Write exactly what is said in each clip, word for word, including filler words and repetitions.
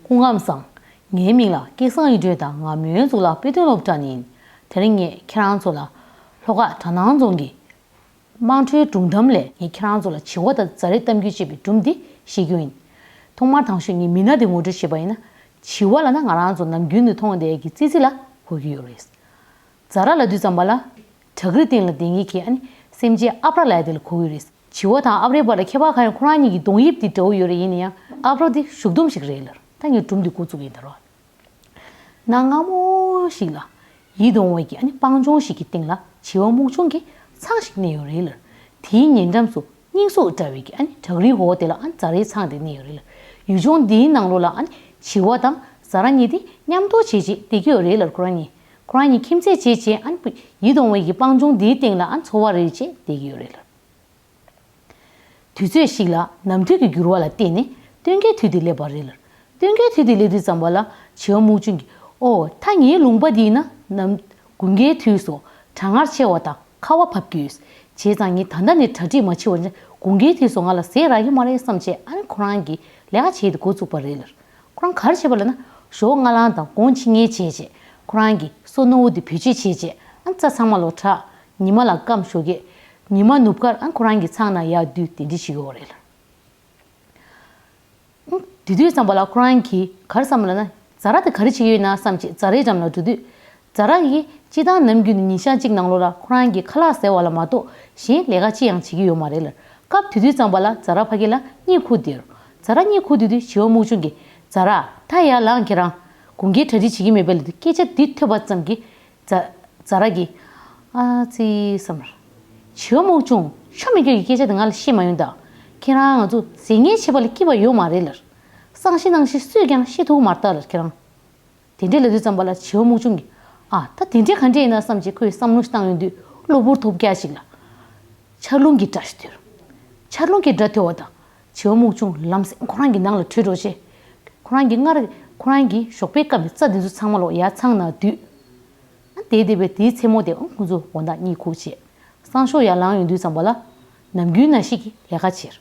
སྐུ་ཁམས་བཟང་། ངའི་མིང་ལ་སྐལ་བཟང་གཡུ་སྒྲོན་དང་། ང་མོན་རྫོང་ལ་དཔེ་སྟོན་སློབ་གྲྭ་ནས་ཡིན། དེ་རིང་ངས་ཁྱེད་རང་ཚོ་ལ་ལྷོ་ཁ་གྲ་ནང་རྫོང་གི་དམངས་ཁྲོད་སྒྲུང་གཏམ་ལས་ངས་ཁྱེད་རང་ཚོ་ལ་བྱི་བ་དང་རྫ་རའི་གཏམ་རྒྱུད་ཅེས་པའི་སྒྲུང་འདི་བཤད་རྒྱུ་ཡིན། ཐོག་མར་དང་ཤོས་ངས་མི་སྣ་དེ་ངོ་སྤྲོད་བྱེད་པ་ཡིན་ན། བྱི་བ་ལབ་ན་ང་རང་ཚོ་ནམ་རྒྱུན་དུ་མཐོང་བསྡད་ཀྱི་ཙི་ཙི་ལ་གོ་གི་ཡོད་རེད། རྫ་ར་ལབ་དུས་ཙམ་པ་ལ། བྲག་རི་སྟེང་ལ་བསྡད་མཁན་གྱི་ཨ་ནི་སེམས་ཅན་ཨ་བྲ་ལབ་ཡ་དེ་ལ་གོ་གི་ཡོད་རེད། བྱི་བ་དང་ཨ་བྲའི་བར་ལ་ཁྱད་པར་གང་ཡོད། ཁོ་རང་གཉིས་ཀྱི་གདོང་དབྱིབས་དེ་འདྲ་བོ་ཡོད་རེད། ཡིན་ན་ཡང་ཨ་བྲ་དེ་གཞུག་དུམ་ཞིག་རེད་ལབ། ད་ངས་སྒྲུང་འདི་འགོ་བཙུགས་ཡིན་ད་རོ། གནའ་སྔ་མོ་ཞིག་ལ། ཡིད་འོང་བའི་གི་ཨ་ནི་སྤང་ལྗོངས་ཤིག་གི་སྟེང་ལ་བྱི་བ་སྨུག་ཆུང་གི་ཚང་ཞིག་གནས་ཡོད་རེད་ལབ། དེའི་ཉེ་འགྲམ་དུ་སྙིང་ཟུག་འདྲ་བའི་གི་ཨ་ནི་བྲག་རིའི་འོག་དེ་ལ་ཨ་ནི་རྫ་རའི་ཚང་དེ་གནས་ཡོད་རེད་ལབ། ཡུལ་ལྗོངས་འདིའི་ནང་ལོགས་ལ་ཨ་ནི་བྱི་བ་དང་རྫ་ར་གཉིས་དེ་མཉམ་དུ་བྱས་བྱས་བསྡད་ཀྱི་ཡོད་རེད་ལབ། ཁོ་རང་གཉིས། ཁོ་རང་གཉིས་ཁྱིམ་མཚེས་བྱས་བྱས་ཨ་ནི་ཡིད་འོང་བའི་གི་སྤང་ལྗོངས་འདིའི་སྟེང་ལ་ཨ་ནི་འཚོ་བ་རོལ་བྱས་བསྡད་ཀྱི་ཡོད་རེད་ལབ། དུས་ཚོད་ཞིག་ལ་ནམ་དུས་ཀྱི་འགྱུར་བ་ལ་བརྟེན་ནས་སྟོན་ཁའི་དུས་དེ་སླེབས་པ་རེད་ལབ། སྟོན་ཁའི་དུས་དེ་སླེབས་དུས་ཙམ་པ་ལ་བྱི་བ་སྨུག་ཆུང་གིས། ཨོ། ད་ངའི་ལུང་པ་འདི་ཡིན་ན་ནམ་དགུན་ཁའི་དུས་སུ་གྲང་ངར་ཆེ་བ་དང་ཁ་བ་བབས་ཀྱི་ཡོད། བྱས་ཙང་ངས་ད་ལྟ་ནས་གྲ་སྒྲིག་མ་བྱས་པ་ཡིན་ན་དགུན་ཁའི་དུས་སུ་ང་ལ་ཟས་རག་གི་མ་རེད་བསམ་བྱས་ཨ་ནི་ཁོ་རང་གིས་ལས་ཀ་བྱེད་དེ་འགོ་བཙུགས་པ་རེད་ལབ། ཁོ་རང་ག་རེ་བྱས་པ་ལབ་ན། ཞོགས་སྔ་ལངས་དང་གུང་ཕྱི་ཉལ་བྱས་བྱས་ཁོ་རང་གིས་སོ་ནོར་བུ་དེ་བེད་སྤྱོད་བྱས་བྱས་ཨ་རྩྭ་ཚང་མ་ལོག་དྲག་ཉི་མ་ལ་སྐམ་ཞོགས་ཀས། ཉི་མ་ནུབ་ཁར་ཨ་ཁོ་རང་གི་ཚང་ན་ཡར་འདུས་དེ་འདྲ་བྱེད་ཀྱི་ཡོད་རེད་ལ། ཨ་དེ་དུས་ཙམ་པ་ལ་ཁོ་རང་གིས་ག་རེ་བསམ་པ་ལབ་ན། རྫ་ར་དེ་ག་རེ་བྱེད་ཀྱི་ཡོད་ན་བསམ་བྱས་རྫ་རའི་འགྲམ་ལ་འགྲོ་དུས། རྫ་ར་གིས་སྤྱིར་བཏང་ནམ་རྒྱུན་དུ་ཉིན་ཞག་གཅིག་ནང་ལོགས་ལ་ཁོ་རང་གིས་ཁ་ལག་ཟ་བ་ལ་མ་གཏོགས་གཞན་ལས་ཀ་ཅི་ཡང་བྱེད་ཀྱི་ཡོད་མ་རེད་ལ། སྐབས་དེ་དུས་ཙམ་པ་ལ་རྫ་ར་ཕ་གི་ལ་གཉིད་ཁུག་བསྡད་ཡོད། རྫ་ར་གཉིད་ཁུག་བསྡད་དུས་བྱི་བ་སྨུག་ཆུང་གིས། རྫ་ར། ད་ཡར་ལངས། ཁྱེད་རང་དགུན་ཁའི་གྲ་སྒྲིག་བྱེད་ཀྱི་མེད་པས་ལབ་དུས། སྐད་ཆ་འདི་ཐོས་པ་ཙམ་གྱིས་རྫ་རྫ་ར་གིས། ཨ་ཙི་བསམ་ལ། བྱི་བ་སྨུག་ཆུང་། ཆོ་མེད་ཁྱོད་ཀྱི་སྐད་ཆ་དེ་ང་ལ་བཤད་མ་ཡོང་ད། ཁྱེད་རང་ང་ཚོ་ཟས་ངན་བྱེད་པ་ལ་སྐྱིད་པ་ཡོད་མ་རེད་ལབ། སང་ཤི་གནངས་ཤི་སུས་ཀྱང་བཤད་ཐུབ་མ་རེད་ད་ལབ་ཁྱེད་རང་། དེ་འདྲས་ལབ་དུས་ཙམ་པ་ལ་བྱི་བ་སྨུག་ཆུང་གིས། ཨ། ད་དེ་འདྲས་ག་འདྲས་ཡིན་ན་བསམ་བྱས་ཁོས་བསམ་བློ་ཞིག་བཏང་ཡོང་དུས་གློ་བུར་ཐོལ་རྒྱག་ཅིག་ལ། ཆར་རླུང་གི་སྒྲ་ཞིག་ཐོས། ཆར་རླུང་གི་སྒྲ་ཐོས་པ་དང་། བྱི་བ་སྨུག་ཆུང་ལམ་སེང་ཁོ་རང་གི་ནང་ལ་བྲོས་འགྲོ་བྱས། ཁོ་རང་གི་སྔར་ཁོ་རང་གི་ཞོགས་པའི་སྐབས་ནས་རྩྭ་འདི་ཚོ་ཚང་མ་ལོག་ཡར་ཚང་ན་འདུས། ཨ་དེ་དེ་བས་དེའི་མཚན་མོ་དེ་ཁོང་ཚོ་དགོང་དག་གཉིད་ཁུག་བྱས། སང་ཞོགས་ཡར་ལངས་ཡོང་དུས་ཙམ་པ་ལ། ནམ་རྒྱུན་ནང་བཞིན་གྱི་ལས་ཀ་བྱས།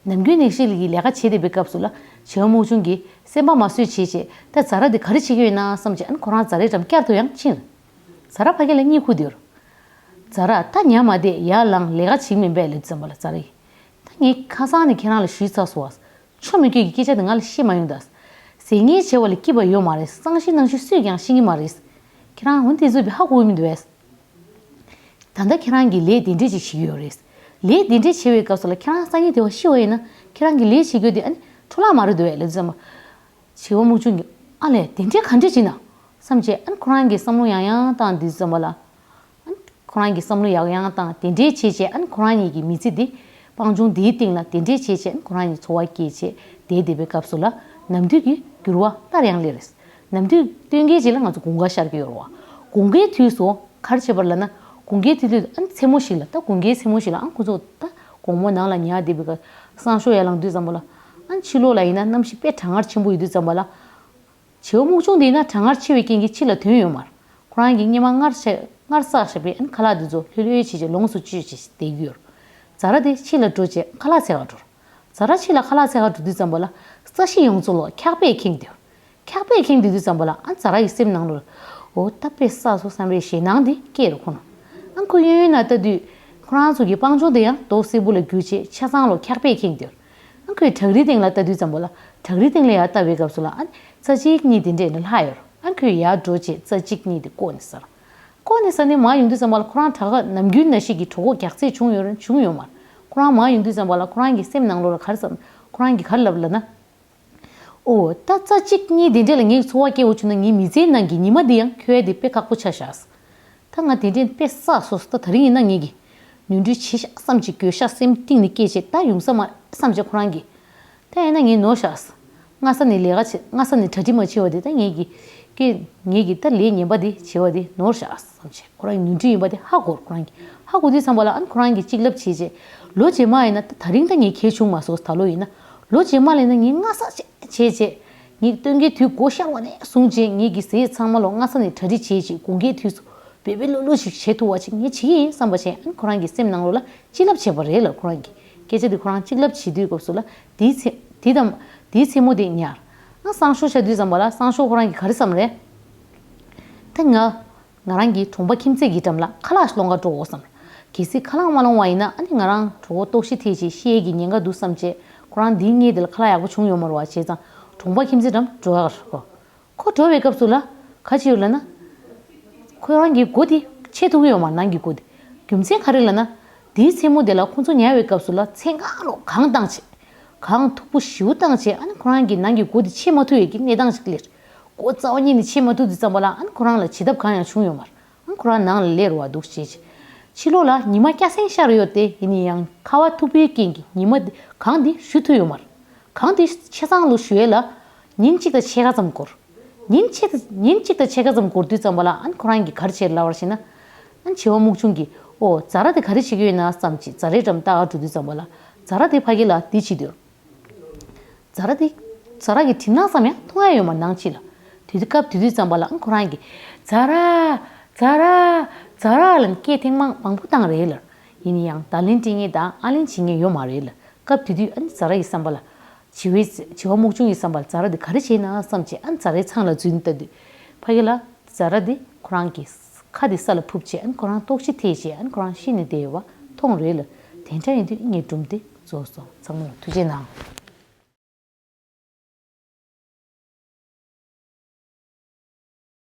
ནམ་རྒྱུན་ནང་བཞིན་གྱི་ལས་ཀ་བྱེད་བསྡད་པའི་སྐབས་སུ་ལ་བྱི་བ་སྨུག་ཆུང་གིས་སེམས་པ་མ་བཟོད་བྱས་བྱས། ད་རྫ་ར་འདི་ག་རེ་བྱེད་ཀྱི་ཡོད་ན་བསམ་བྱས་ཨ་ནི་ཁོ་རང་རྫ་རའི་འགྲམ་བསྐྱར་དུ་ཡང་ཕྱིན། རྫ་ར་ཕ་གི་ལ་གཉིད་ཁུག་བསྡད་ཡོད། རྫ་ར། ད་ཉལ་མ་བསྡད། ཡར་ལངས། ལས་ཀ་བྱེད་ཀྱི་མིན་པས་ལབ་ཙམ་པ་ལ་རྫ་ར་ཡིས། ད་ངས་ཁ་སང་ནས་ཁྱེད་རང་ལ་ཞུས་ཚར་སོང་བ། ཆོ་མེད་ཁྱོད་ཀྱི་སྐད་ཆ་དེ་ང་ལ་བཤད་མ་ཡོང་ད། ཟས་ངན་བྱེད་པ་ལ་སྐྱིད་པ་ཡོད་མ་རེད། སང་ཤི་གནངས་ཤི་སུས་ཀྱང་ཤེས་ཀྱི་མ་རེད། ཁྱེད་རང་འོ་དེ་ཚོ་བས་ཧ་གོ་གི་མི་འདུག་བས། ད་ལྟ་ཁྱེད་རང་གིས་ལས་དེ་འདྲས་ཅིག་བྱེད་ཀྱི་ཡོད་རེད། ལས་དེ་འདྲས་བྱེད་པའི་སྐབས་སུ་ལ་ཁྱེད་རང་སང་ཉིན་དེ་བ་ཤི་བ་ཡིན་ན་ཁྱེད་རང་གི་ལས་བྱེད་རྒྱུ་དེ་ཨ་ནི་འཕྲོ་བརླག་མ་རེད་འདུག་བས་ལབ་ཙམ་པ། བྱི་བ་སྨུག་ཆུང་གིས། ཨ་ལས། དེ་འདྲས་ག་འདྲས་བྱེད་ན་བསམ་བྱས་ཨ་ནི་ཁོ་རང་གིས་བསམ་བློ་ཡང་ཡང་བཏང་དུས་ཙམ་པ་ལ། ཨ་ནི་ཁོ་རང་གིས་བསམ་བློ་ཡག་ཡང་བཏང་དེ་འདྲའི་བྱས་བྱས་ཨ་ནི་ཁོ་རང་གཉིས་ཀྱི་མི་ཚེ་འདི་སྤང་ལྗོངས་འདིའི་སྟེང་ལ་དེ་འདྲའི་བྱས་བྱས་ཨ་ནི་ཁོ་རང་གཉིས་འཚོ་བ་སྐྱེལ་བྱས་བསྡད་བསྡད་པའི་སྐབས་སུ་ལ་ནམ་དུས་ཀྱི་འགྱུར་བ་སླར་ཡང་སླེབས་རེད། ནམ་དུས་སྟོན་ཁའི་རྗེས་ལ་ང་ཚོ་དགུན་ཁ་ཤར་གྱི་ཡོད་རེད་བ། དགུན་ཁའི་དུས་སུ་ག་རེ་བྱེད་པ་རེད་ལབ་ན། དགུན་ཁའི་དུས་དུས་ཨ་ནི་མཚན་མོ་ཞིག་ལ། ད་དགུན་ཁའི་མཚན་མོ་ཞིག་ལ་ཨ་ནི་ཁོ་ཚོ་ད་དགོང་མོ་ནང་ལ་ཉལ་བསྡད་པའི་སྐབས་སང་ཞོགས་ཡར་ལངས་དུས་ཙམ་པ་ལ་ཨ་ནི་ཕྱི་ལོགས་ལ་ཡིན་ན་གནམ་གཤིས་དཔེ་གྲང་ངར་ཆེན་པོ་ཡོད་དུས་ཙམ་པ་ལ། བྱི་བ་སྨུག་ཆུང་དེ་ཡིན་ན་གྲང་ངར་ཆེ་བའི་རྐྱེན་གྱིས་ཕྱི་ལ་ཐོན་ཡོད་མ་རེད། ཁོ་རང་གིས་སྔོན་མ་སྔར་བྱས་སྔར་བསགས་བཞག་པའི་ཨ་ནི་ཁ་ལག་དེ་ཚོ་ལྷོད་ལྷོད་བྱས་བྱས་ལོངས་སུ་སྤྱོད་བྱས་བསྡད་ཀྱི་ཡོད་རེད། རྫ་ར་དེ་ཕྱི་ལ་འགྲོ་བྱས་ཁ་ལག་འཚོལ་ག་འགྲོ་རེད། རྫ་ར་ཕྱི་ལ་ཁ་ལག་འཚོལ་ག་འགྲོ་དུས་ཙམ་པ་ལ་ས་གཞི་ཡོངས་རྫོགས་ལ་འཁྱག་པས་ཁེངས་བསྡད་ཡོད་རེད། འཁྱག་པས་ཁེངས་བསྡད་དུས་ཙམ་པ་ལ་ཨ་རྫ་ར་ཡི་སེམས་ནང་ལོགས་ལ། འོ་ད་དཔེ་བསགས་སོང་བསམ་པའི་ཞེད་སྣང་དེ་སྐྱེས་རེད་ཁོ་ན། ཨ་ཁོས་གཡས་གཡོན་ན་ལྟ་དུས་ཁོ་རང་ཚོ་གི་སྤང་ལྗོངས་དེ་ཡང་རྡོ་སེར་པོ་ལ་གྱུར་བྱས་ཆ་ཚང་ལོག་འཁྱག་པས་ཁེངས་བསྡད་ཡོད་རེད། ཨ་ཁོས་བྲག་རིའི་སྟེང་ལ་ལྟ་དུས་ཙམ་པ་ལ་བྲག་རིའི་སྟེང་ལ་ཡར་ལྟ་བའི་སྐབས་སུ་ལ་ཨ་རྩྭ་གཅིག་གཉིས་དེ་འདྲས་ནས་ལྷག་ཡོད་རེད། ཨ་ཁོས་ཡར་འགྲོ་བྱས་རྩྭ་གཅིག་གཉིས་དེ་བརྐོས་ནས་ཟ་ར། བརྐོས་ནས་ཟ་ནས་མར་ཡོང་དུས་ཙམ་པ་ལ་ཁོ་རང་དྲག་ནམ་རྒྱུན་ནང་བཞིན་གྱི་གྲོད་ཁོག་རྒྱགས་ཚད་བྱུང་ཡོད་རེད་བྱུང་ཡོད་མ་རེད། ཁོ་རང་མར་ཡོང་དུས་ཙམ་པ་ལ་ཁོ་རང་གི་སེམས་ནང་ལོགས་ལ་ག་རེ་བསམ། ཁོ་རང་གིས་ག་རེ་ལབ་ལབ་ན། ཨོ། ད་རྩྭ་གཅིག་གཉིས་དེ་འདྲས་ལ་ངས་འཚོ་བ་སྐྱེལ་དགོས་བྱུང་ན་ངའི་མི་ཚེའི་ནང་གི་ཉི་མ་འདི་ཡང་འཁྱོལ་ཡ་དེ་དཔེ་ཁག་པོ་ཆགས་ཤག་ད་ང་དེ་འདྲས་དཔེ་བསགས་སོང་། ད་དེ་རིང་ཡིན་ན་ངེད་ཀྱིས་ནོར་འཁྲུལ་བྱས་ཤག་བསམ་གྱི་འགྱོད་བཤགས་སེམས་གཏིང་ནས་སྐྱེས་བྱས་ད་ཡོང་ས་མ་རེད་བསམ་བྱས་ཁོ་རང་གིས། ད་ཡིན་ན་ངས་ནོར་ཤག་སྔ་ས་ནས་ལས་ཀ་བྱེད། སྔ་ས་ནས་གྲ་སྒྲིག་མ་བྱས་པ་དེ་ད་ངེད་ཀྱིས་ཀྱེ་ངེད་ཀྱིས་ད་ལས་ངན་པ་དེ་བྱས་པ་དེ་ནོར་ཤག་བསམ་བྱས་ཁོ་རང་གི་ནོར་འཁྲུལ་ཡིན་པ་དེ་ཧ་གོ། ཁོ་རང་གིས་ཧ་གོ་དུས་ཙམ་པ་ལ་ཨ་ནི་ཁོ་རང་གིས་གཅིག་ལབ་བྱས་བྱས་ལོ་རྗེས་མ་ཡིན་ན་ད་དེ་རིང་ད་ངས་གལ་བྱུང་མ་སོང་། ད་ལོ་ཡིན་ན་ལོ་རྗེས་མ་ལ་ཡིན་ན་ངས་སྔ་ས་བྱས་བྱས་བྱས་ངས་སྟོན་ཁའི་དུས་སྒོ་ཤར་བ་ནས་བཟུང་བྱས་ངེད་ཀྱི་ཟས་ཚང་མ་ལོག་སྔ་ས་ནས་གྲ་སྒྲིག་བྱས་བྱས་དགུན་ཁའི་དུས་སུ་བེ་བེ་ལོ་ལོ་ཞིག་བྱེད་ཐུབ་པ་ཅིག་ངས་བྱེད་ཀྱི་ཡིན་བསམ་པ་བྱས་ཨ་ནི་ཁོ་རང་གི་སེམས་ནང་ལོགས་ལ་གཅིག་ལབ་བྱས་པ་རེད་ལབ། ཁོ་རང་གིས་སྐད་ཆ་དེ་ཁོ་རང་གཅིག་ལབ་བྱེད་དུས་སྐབས་སུ་ལ་དེའི་ཚེ་དེ་དང་དེའི་མཚན་མོ་དེ་ཉར། ང་སང་ཞོགས་ཆགས་དུས་ཙམ་པ་ལ་སང་ཞོགས་ཁོ་རང་གིས་ག་རེ་བསམ་རེད། ད་ང་ང་རང་གི་གྲོང་པ་ཁྱིམ་མཚེས་ཀྱི་འགྲམ་ལ་ཁ་ལག་སློང་ག་འགྲོ་དགོས་བསམ། གལ་སྲིད་ཁ་ལག་མ་སློང་བ་ཡིན་ན་ཨ་ནི་ང་རང་གྲོད་ཁོག་ལྟོགས་ཤི་ཐེབས་བྱས་ཤི་ཡས་ཀྱི་ཉེན་ཁ་འདུག་བསམ་བྱས་ཁོ་རང་འདིའི་སྔས་དེ་ལ་ཁ་ལག་ཡག་པོ་བྱུང་ཡོད་མ་རེད་བ། བྱས་ཙང་གྲོང་པ་ཁྱིམ་མཚེས་འགྲམ་འགྲོ་ཡག་རེད་གོ། ཁོ་འགྲོ་བའི་སྐབས་སུ་ལ་ག་ཅི་ཡོད་ལབ་ན། ཁོ་རང་གི་སྒོ་དེ་ཕྱེ་ཐུབ་ཀྱི་ཡོད་མ་རེད། ནང་གི་སྒོ་དེ། རྒྱུ་མཚན་ག་རེ་ལབ་ན། དེའི་མཚན་མོ་དེ་ལ་ཁོ་ཚོ་ཉལ་བའི་སྐབས་སུ་ལ་མཚན་གང་རུ་གང་བཏང་བྱས། གང་མཐུག་པོ་ཞེ་པོ་བཏང་བྱས་ཨ་ནི་ཁོ་རང་གི་ནང་གི་སྒོ་དེ་ཕྱེ་མ་ཐུབ་ཡས་ཀྱི་གནས་སྟངས་ཤིག་སླེབས། སྒོ་རྩ་བ་ཉིད་ནས་ཕྱེ་མ་ཐུབ་དུས་ཙམ་པ་ལ་ཨ་ནི་ཁོ་རང་ལ་བྱེད་ཐབས་གང་ཡང་བྱུང་ཡོད་མ་རེད། ཨ་ནི་ཁོ་རང་ནང་ལ་སླེབས་རེད་བ་འདུག་བྱས་བྱས། ཕྱི་ལོགས་ལ་ཉི་མ་སྐྱ་སེང་ཤར་ཡོད་དེ་ཡིན་ན་ཡང་ཁ་བ་ཐུག་པའི་རྐྱེན་གྱིས་ཉི་མ་དེ་གངས་དེ་བཞུ་ཐུབ་ཡོད་མ་རེད། གངས་དེ་ཆ་ཚང་ལོ་བཞུ་ཡས་ལ་ཉིན་གཅིག་དང་ཕྱེད་ཀ་ཙམ་འགོར། ཉིན་ཕྱེད་ཉིན་གཅིག་དང་ཕྱེད་ཀ་ཙམ་འགོར་དུས་ཙམ་པ་ལ་ཨ་ནི་ཁོ་རང་གིས་ག་རེ་བྱས་ལབ་པར་བྱས་ན། ཨ་ནི་བྱེ་བ་སྨུག་ཆུང་གིས་ཨོ་ཛ་ར་དེ་ག་རེ་བྱེད་ཀྱི་ཡོད་ན་བསམ་བྱས་ཛ་རའི་འགྲམ་ལྟ་ག་འགྲོ་དུས་ཙམ་པ་ལ་ཛ་ར་དེ་ཕ་གི་ལ་འདི་བྱེད་དུས། ཛ་ར་དེ་ཛ་ར་གི་གྲིབ་ནག་ཙམ་ཡང་མཐོང་ཡ་ཡོད་མ་ནང་ཕྱི་ལ། དེ་དུས་སྐབས་དེ་དུས་ཙམ་པ་ལ་ཨ་ནི་ཁོ་རང་གིས་ཛ་ར་ཛ་ར་ཛ་ར་ལབ་སྐད་ཐེངས་མང་མང་པོ་བཏང་རེད་ལབ། ཡིན་ན་ཡང་བརྡ་ལན་སྤྲད་མཁན་དང་ཨ་ལན་བྱེད་མཁན་ཡོད་མ་རེད་ལབ། སྐབས་དེ་དུས་ཨ་ནི་ཛ་ར་ཡི་བསམ་པ་ལ། བྱི་བའི་བྱི་བ་སྨུག་ཆུང་གི་བསམ་པར་ཛ་ར་འདི་ག་རེ་བྱས་ན་བསམ་བྱས་ཨ་ཛ་རའི་ཚང་ལ་འཛུལ་ནས་ལྟ་དུས། ཕ་གི་ལ་ཛ་ར་འདི་ཁོ་རང་གི་ཁ་འདི་ས་ལ་ཕུབ་བྱས་ཨ་ཁོ་རང་ལྟོགས་ཤི་ཐེབས་བྱས་ཨ་ཁོ་རང་ཤི་ནས་བསྡད་ཡོད་པ་མཐོང་རེད་ལ། དེ་འདྲ་ཡིན་དུས་ངའི་སྒྲུང་འདི་རྫོགས་སོང་། ཚང་མ་ལ་ཐུགས་རྗེ་གནང་།